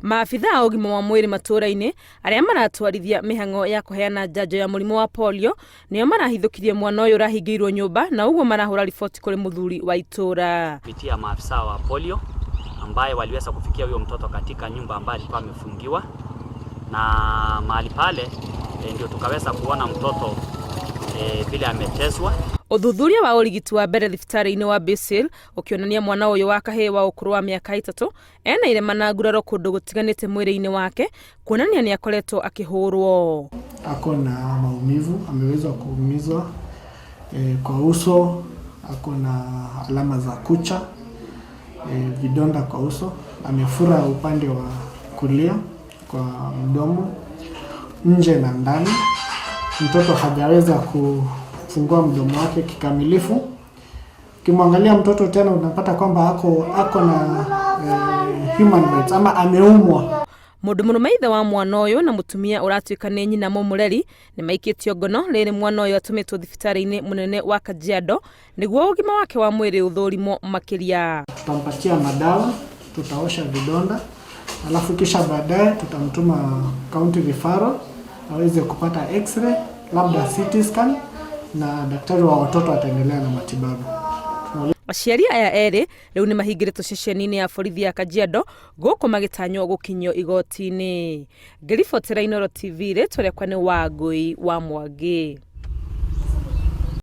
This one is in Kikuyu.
Maabitha a ũgima wa mwĩrĩ matũũra-inĩ arĩa maratwarithia mĩhang'o ya kũheana njanjo ya mũrimũ wa polio nĩo marahithũkirie mwana ũyũ ũrahingĩirwo nyũmba na ũguo marahũra riboti kũrĩ mũthuri wa itũũra. Kupitia maafisa wa polio ambaye waliweza kufikia huyo mtoto katika nyumba ambayo alikuwa amefungiwa, na mahali pale ndio tukaweza kuona mtoto vile ameteswa. Ũthuthuria wa ũrigiti wa mbere thibitarĩ-inĩ wa Basil ũkĩonania mwana ũyũ wa kahĩĩ wa ũkũrũ wa mĩaka ĩtatũ ena irema na nguraro kũndũ gũtiganĩte mwĩrĩ-inĩ wake kuonania nĩ akoretwo akĩhũrwo. Ako na maumivu, ameweza kuumizwa kwa uso, ako na alama za kucha, vidonda kwa uso, amefura upande wa kulia kwa mdomo, nje na ndani. Mtoto hajaweza kufungua mdomo wake kikamilifu. Ukimwangalia mtoto tena unapata kwamba ako na human rights ama ameumwa. Mũndũ mũrũme ithe wa mwana ũyũ na mũtumia ũratuĩka nĩ nyina mũmũreri nĩ maikĩtio ngono rĩrĩ mwana ũyũ atũmĩtwo thibitarĩ-inĩ mũnene wa Kajiado nĩguo ũgima wake wa mwĩrĩ ũthũrimwo makĩria. Tutampatia madawa, tutaosha vidonda, alafu kisha baadaye tutamtuma county referral aweze kupata x-ray, labda CT scan, na daktari wa watoto ataendelea na matibabu. Aciari aya erĩ rĩu nĩ mahingĩrĩtwo ceceni-inĩ ya borithi ya Kajiado gũkũ magĩtanywo gũkinyio igoti-inĩ. Ngĩribotera Inooro TV, rĩtwa rĩakwa nĩ Wangũi wa Mwangi.